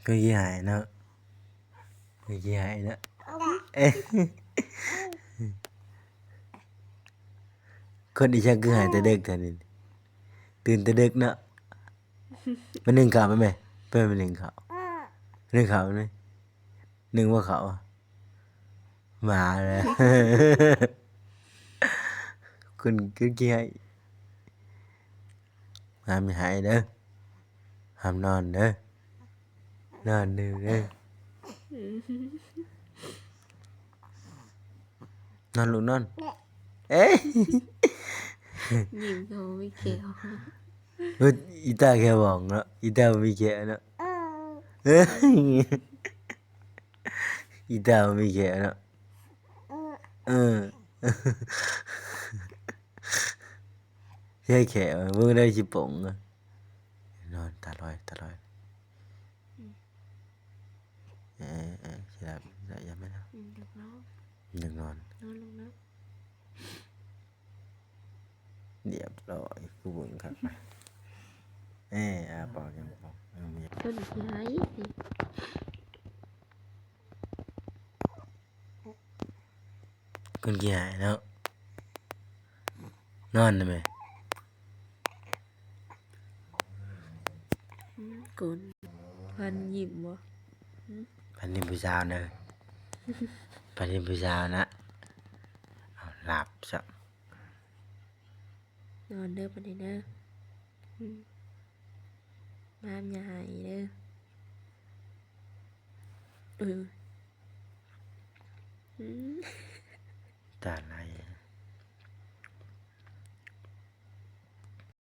ຄືຂີ້ຮ້າຍເນາະ ຄືຂີ້ຮ້າຍເນາະ. ເອີ ຄົນອີ່ຫຍັງຄືຮ້າຍແຕ່ເດັກແທ້ນີ້ ຕື່ນແຕ່ເດັກເນາະ. ມາໜຶ້ງເຂົ້າໄປແມ່ ໄປມາໜຶ້ງເຂົ້າ ໜຶ້ງເຂົ້າໄປ ໜຶ້ງບໍ່ເຂົ້າ ໝາແຫຼະ. ຄົນ ຄົນຂີ້ຮ້າຍ ຫ້າມໄຫ້ເດີ ຫ້າມນອນເດີ ນອນເດີ ນອນລູກນອນ. ເອີຍ ຍິ້ມເຂົາມີແຂ້ວ ເອີຍ ອີຕາແຂ້ວບອງເນາະ ອີຕາບໍ່ມີແຂ້ວເນາະ ເອີຍ ອີຕາບໍ່ມີແຂ້ວເນາະ. ເອີ ເຮັດແຂ້ວ ເບິ່ງໄດ້ຊິປົງ ນອນຕາລອຍ ຕາລອຍ. ເອີ ເອີ ຊິຫຼັບ ຢ່າມານອນ ອືມ ຢາກນອນ ຢາກນອນ ນອນລົງນະ. ຮຽບຮ້ອຍ ກູເບິ່ງຄັກ ເອີ ອາປາກຍັງບໍ່ ເອີ ຄົນຂີ້ຮ້າຍ ຄົນຂີ້ຮ້າຍເນາະ ນອນໄດ້ແມ່. ອືມ ກົນ ພັນຍິ້ມບໍ່? ອືມ ພັນຍິ້ມຜູ້ສາວເດີ ພັນຍິ້ມຜູ້ສາວນະ. ເອົາ ຫຼັບຊະ ນອນເດີ ບັດນີ້ເດີ. ອືມ ມາມ ຢ່າໄຫ້ເດີ. ເອີ ອືມ ຕາໄຫຼ